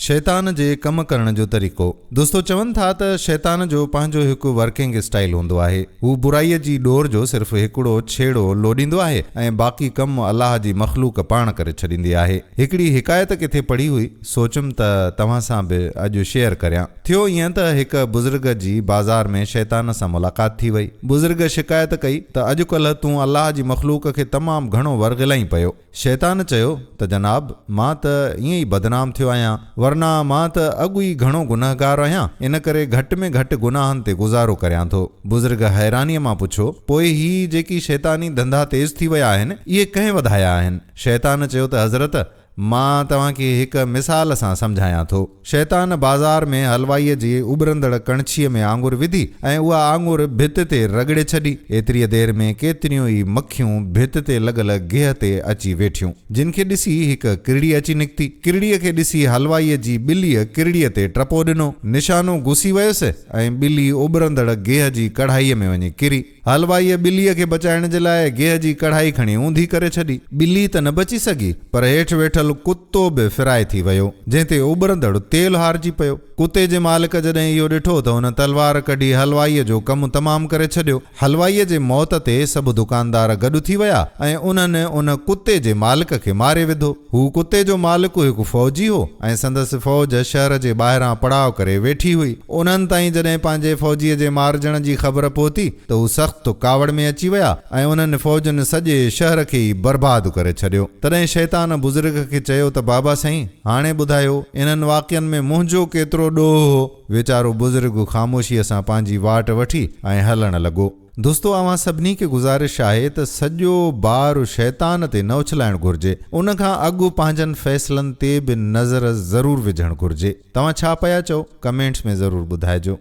شيطان جي ڪم ڪرڻ جو طريقو. دوستو چون ٿا ته شيطان جو پنهنجو هڪ ورڪنگ اسٽائيل هوندو آهي. هو برائيء جي ڏور جو صرف هڪڙو ڇيڙو لوڏيندو آهي ۽ باقي ڪم الله جي مخلوق پاڻ ڪري ڇڏيندي آهي. هڪڙي حڪايت ڪٿي پڙهي هئي، سوچيم ته توهان سان به اڄ شيئر ڪريان. ٿيو ائين ته هڪ بزرگ جي بازار ۾ شيطان سان ملاقات ٿي وئي. بزرگ شڪايت ڪئي ته اڄڪلهه تون الله جي مخلوق کي تمام گهڻو ورغلائين پيو. شيطان چيو ته جناب! مان ته ائين ئي بدنام ٿيو آهيان، ورنه مان ته اڳ ئي گهڻو گنهگار آهيان، ان ڪري گهٽ ۾ گهٽ گناهن تي گذارو ڪريان ٿو. بزرگ حيرانيء مان پڇيو، پوء هي جيڪي شيطاني ڌنڌا تيز ٿي ويا آهن، اهي ڪنهن وڌايا آهن؟ شيطان چيو ته حضرت! مان توهان کي هڪ مثال سان سمجهايان ٿو. شيطان بازار ۾ حلوائيء جي اٻرندڙ ڪڻڇيء ۾ آڱر وڌي ۽ اها آڱر ڀت تي رڳڙي ڇڏي. ايتريء دير ۾ ڪيتريون ئي مکيون ڀت تي لڳل گيهه تي اچي ويٺيون، جن کي ڏسي هڪ ڪرڙي اچي نڪتي. ڪرڙيء کي ڏسي حلوائيء جي ٻليء ڪرڙيء تي ٽپو ڏنو. نشانو گسي ويس ۽ ٻلي اٻرندڙ گيهه جي ڪڙهائيء ۾ وڃي ڪري. حلوائيء ٻليء کي بچائڻ جي لاء گيهه جي ڪڙهائي کڻي اونڌي ڪري ڇڏي. ٻلي ته نه بچي سگهي، پر هيٺ ويٺل ڪتو به فرائي ٿي ويو، جنهن تي اٻرندڙ تيل هارجي پيو. ڪتي جي مالڪ جڏهن اهو ڏٺو ته هن تلوار ڪڍي حلوائيء جو ڪم تمام ڪري ڇڏيو. حلوائيء جي موت تي سڀ دڪاندار گڏ ٿي ويا ۽ انهن ان ڪتي جي مالڪ کي ماري وڌو. هو ڪتي جو مالڪ هڪ فوجي هو ۽ سندس فوج شهر جي ٻاهران پڙاء ڪري ويٺي هئي. انهن تائين جڏهن پنهنجي فوجيء جي مارجڻ جي خبر پهتي ته هو سخت ڪاوڙ ۾ اچي ويا ۽ انهن فوجن سڄي شهر کي ئي برباد ڪري ڇڏيو. تڏهن شيطان بزرگ کي چيو ته بابا سائين! هاڻي ٻڌايو، انهن واقعن ۾ منهنجو ڪيترو ڏوهه هو؟ ويچارو بزرگ خاموشيء سان پنهنجي واٽ وٺي ۽ هلڻ لڳو. دوستو اوهان سڀني کي گذارش آهي ته سڄو بار شيطان تي نه اڇلائڻ گهرجي ان کان اڳ پنهنجن فيصلن تي به نظر ضرور وجهڻ گهرجي توهان ڇا پيا چئو ڪمينٽس ۾ ضرور ٻڌائجو.